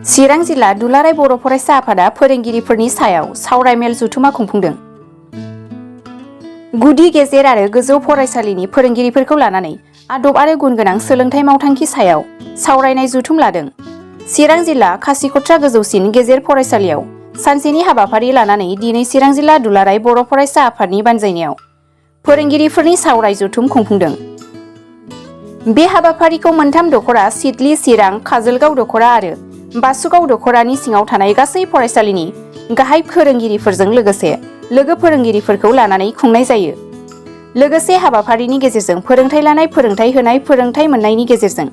चिरां जिल्ला दुलाराय बर' फरायसा आफादा फोरोंगिरिफोरनि सायाव सावराय मेल जथुमा खुंफुंदों। गुदि गेजेर आरो गोजौ फरायसालिनि फोरोंगिरिफोरखौ लानानै आदब आरो गुन गोनां सोलोंथाइ मावथांखि सायाव सावरायनाय जथुम लादों। चिरां जिल्ला खासिकत्रा गोजौसिन गेजेर फरायसालियाव सानसेनि हाबाफारि लानानै दिनै चिरां जिल्ला दुलाराय बर' फरायसा आफादनि बानजायनायाव फोरोंगिरिफोरनि सावराय जथुम खुंफुंदों। बे हाबाफारिखौ मोनथाम दखरा सिडली, चिरां, काजलगाव दखरा आरो बासुगाव दखरानि सिङाव थानाय गासै फरायसालिनि गाहाय फोरोंगिरिफोरजों लोगोसे लोगो फोरोंगिरिफोरखौ लानानै खुंनाय जायो। लोगोसे हाबाफारिनि गेजेरजों फोरोंथाय लानाय, फोरोंथाय होनाय, फोरोंथाय मोननायनि गेजेरजों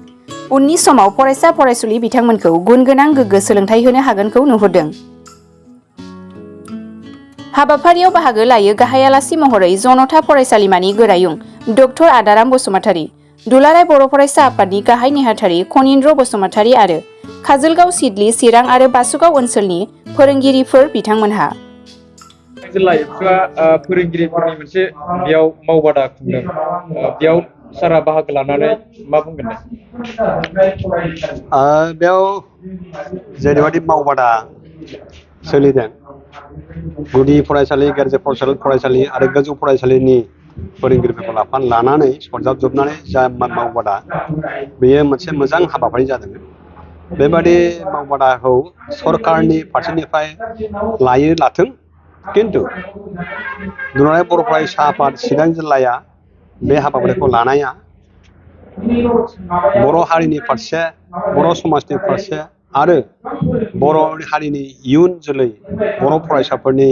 उननि समाव फरायसा फरायसुलि बिथांमोनखौ गुन गोनां गोग्गो सोलोंथाय होनो हागोनखौ नुहुरदों। हाबाफारियाव बाहागो लायो गाहाय आलासि महरै जनता फरायसालिमानि गोरायुं डक्टर आदाराम बसुमतारी, दुलाराय बर' फरायसा आफादनि गाहाय नेहाथारि खनिन्द्र बसुमतारी आरो काजलगाव, सिडली, चिरां आरो बासुगाव ओनसोलनि फोरोंगिरिफोर बिथांमोनहा। जिल्ला एबसुआ फोरोंगिरिफोरनि मोनसे बेयाव मावबादा खुंदों। बेयाव सारा बाहागो लानानै मा बुंगोन? बेयाव जेरैबायदि मावबादा सोलिदों, गुदि फरायसालि, गेजेर फरायसालि आरो गोजौ फरायसालिनि फोरोंगिरिफोरखौ लानानै सरजाबजोबनानै जा मावबादा, बेयो मोनसे मोजां हाबाफारि जादों। बेबादि मावबादाखौ सरकारनि फारसेनिफ्राय लाथों, किन्तु दुलाराय बर' फरायसा आफाद चिरां जिल्लाया बे हाबाफारिखौ लानाया बर' हारिनि फारसे, बर' समाजनि फारसे आरो बर' हारिनि इयुन जोलै बर' फरायसाफोरनि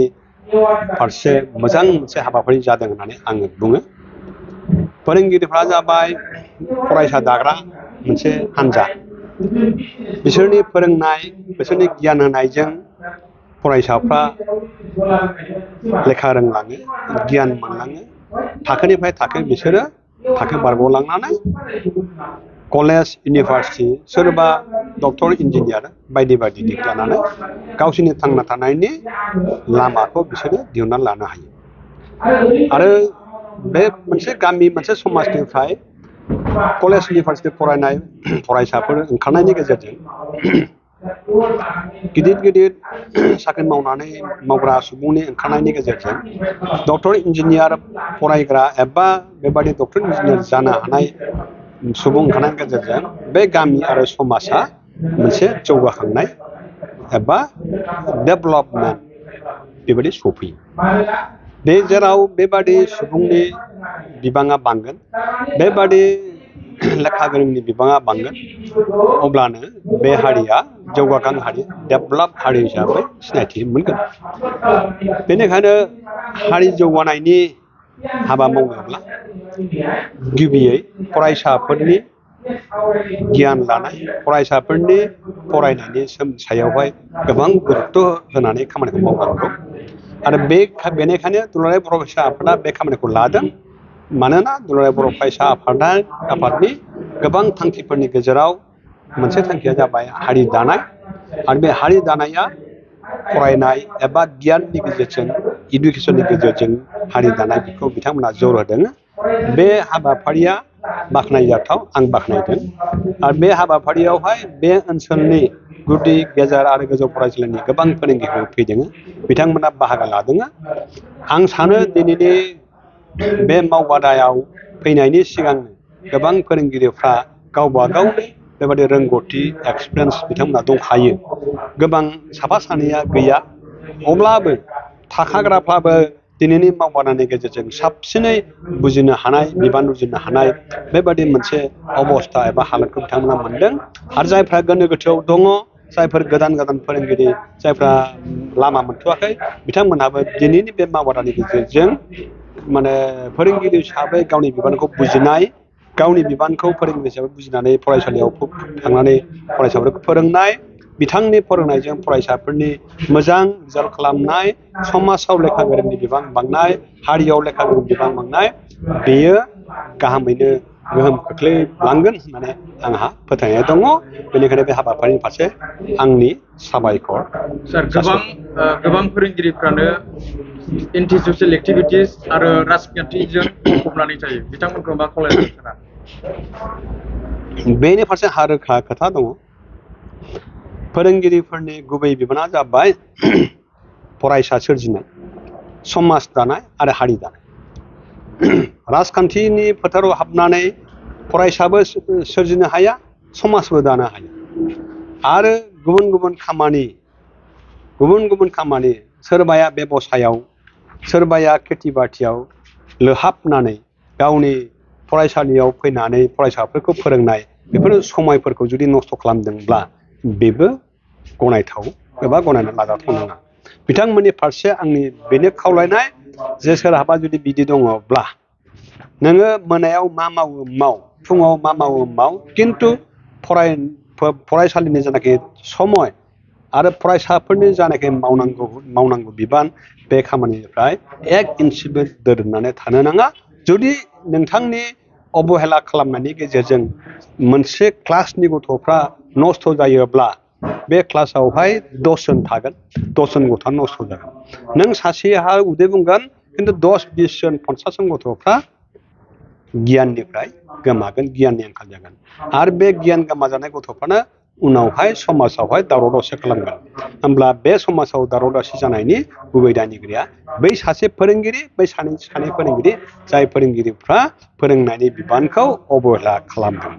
फारसे मोजां मोनसे हाबाफारि जादों होननानै आङो बुङो। फोरोंगिरिफ्रा जाबाय फरायसा दाग्रा मोनसे हान्जा। बिसोरनि फोरोंनाय, बिसोरनि गियान होनायजों फरायसाफ्रा लेखा रोंलाङो, गियान मोनलाङो। थाखोनिफ्राय थाखो बिसोरो थाखो बारग'लांनानै कलेज, इउनिभारसिटि, सोरबा डक्टर, इन्जिनियार बायदि बायदि डिग्री लानानै गावसोरनि थांना थानायनि लामाखौ बिसोरो दिहुननानै लानो हायो। आरो बे मोनसे गामि, मोनसे समाजनिफ्राय कलेज, इउनिभारसिटि फरायनाय फरायसाफोर ओंखारनायनि गेजेरजों गिदिर गिदिर साख्रि मावग्रा सुबुंनि ओंखारनायनि गेजेरजों डक्टर, इन्जिनियार फरायग्रा एबा बेबादि डक्टर, इन्जिनियार जानो हानाय सुबुं ओंखारनायनि गेजेरजों बे गामि आरो समाजा मोनसे जौगाखांनाय एबा डेभेलपमेन्ट बेबायदि सफैयो। बे जेराव बेबादि सुबुंनि बिबाङा बांगोन, बेबादि लेखा गोरोंनि बिबाङा बांगोन, अब्लानो बे हारिया जौगाखां हारि, डेभेलप हारि हिसाबै सिनायथि मोनगोन। बेनिखायनो हारि जौगानायनि हाबा मावनोब्ला गिबियै फरायसाफोरनि गियान लानाय, फरायसाफोरनि फरायनायनि सायावहाय गोबां गुरुत्त' होनानै खामानिखौ मावनांगौ। आरो बेनिखायनो दुलाराय बर' फरायसा आफादा बे खामानिखौ लादों। मानोना दुलाराय बर' फरायसा आफादनि गोबां थांखिफोरनि गेजेराव मोनसे थांखिया जाबाय हारि दानाय। आरो बे हारि दानाया फरायनाय एबा गियाननि गेजेरजों, इडुकेसननि गेजेरजों हारि दानाय, बेखौ बिथांमोना जर होदों। बे हाबाफारिया बाख्नायजाथाव, आं बाख्नायदों। आरो बे हाबाफारियावहाय बे ओनसोलनि गुदि, गेजेर आरो गोजौ फरायसालिनि गोबां फोरोंगिरिफोर फैदों, बिथांमोना बाहागो लादों। आं सानो दिनैनि बे मावबादायाव फैनायनि सिगांनो गोबां फोरोंगिरिफ्रा गावबा गावनि बेबादि रोंगौथि, एक्सपिरियेन्स बिथांमोना दंखायो। गोबां साफा सानैया गैया, अब्लाबो थाखाग्राफ्राबो दिनैनि मावबादानि गेजेरजों साबसिनै बुजिनो हानाय, बिबान रुजुनो हानाय बेबादि मोनसे अबस्था एबा हालोदखौ बिथांमोना मोनदों। आरो जायफ्रा गोनो गोथोआव दङ, जायफोर गोदान फोरोंगिरि, जायफ्रा लामा मोनथ'वाखै, बिथांमोनहाबो दिनैनि बे मावबादानि गेजेरजों फोरोंगिरि हिसाबै गावनि बिबानखौ बुजिनाय, गावनि बिबानखौ फोरोंगिरि हिसाबै बुजिनानै फरायसालियाव थांनानै फरायसाफोरखौ फोरोंनाय, बिथांनि फोरोंनायजों फरायसाफोरनि मोजां रिजाल्ट खालामनाय, समाजाव लेखा गोरोंनि बिबां बांनाय, हारियाव लेखा गोरोंनि बिबां बांनाय, बेयो गाहामैनो गोहोम खोख्लैलांगोन होननानै आंहा फोथायनाय दङ। बेनिखायनो बे हाबाफारिनि फारसे आंनि साबायखर। सार, गोबां फोरोंगिरिफ्रानो एन्टि ससियेल एक्टिभिटिस आरो राजखान्थिजों गफबनानै थायो, बिथांमोनखौ मा खावलायनो साना? बेनि फारसे रोखा खोथा दङ। फोरोंगिरिफोरनि गुबै बिबाना जाबाय फरायसा सोरजिनाय, समाज दानाय आरो हारि दानाय। राजखान्थिनि फोथाराव हाबनानै फरायसाबो सोरजिनो हाया, समाजबो दानो हाया। आरो गुबुन गुबुन खामानि सोरबाया बेबसायाव, सोरबाया खेथि बाथियाव लोहाबनानै गावनि फरायसालियाव फैनानै फरायसाफोरखौ फोरोंनाय बेफोर समायफोरखौ जुदि नस्थ' खालामदोंब्ला बेबो गनायथाव एबा गनायना लाजाथाव नङा। बिथांमोननि फारसे आंनि बेनो खावलायनाय जे सोरहाबा जुदि बिदि दङब्ला नोङो मोनायाव मा मावो माव, फुङाव मा मावो माव, खिन्थु फरायसालिनि जेनाखि समय आरो फरायसाफोरनि जानाखि मावनांगौ बिबान बे खामानिनिफ्राय 1 इन्सिबो दोरोदनानै थानो नाङा। जुदि नोंथांनि अबहेला खालामनायनि गेजेरजों मोनसे क्लासनि गथ'फ्रा नस्थ' जायोब्ला बे क्लासावहाय 10 जन थागोन, 10 जन गथ'आ नस्थ' जागोन। नों सासेहा उदै बुंगोन खिन्थु 10, 20 जन, 50 जन गथ'फ्रा गियाननिफ्राय गोमागोन, गियाननि आंखाल जागोन। आरो बे गियान गोमाजानाय गथ'फ्रानो उनावहाय समाजावहाय दावराव दावसि खालामगोन। होमब्ला बे समाजाव दावराव दावसि जानायनि गुबै दायनिगिरिया बै सासे फोरोंगिरि, बै सानै फोरोंगिरि जाय फोरोंगिरिफ्रा फोरोंनायनि बिबानखौ अबहेला खालामदों।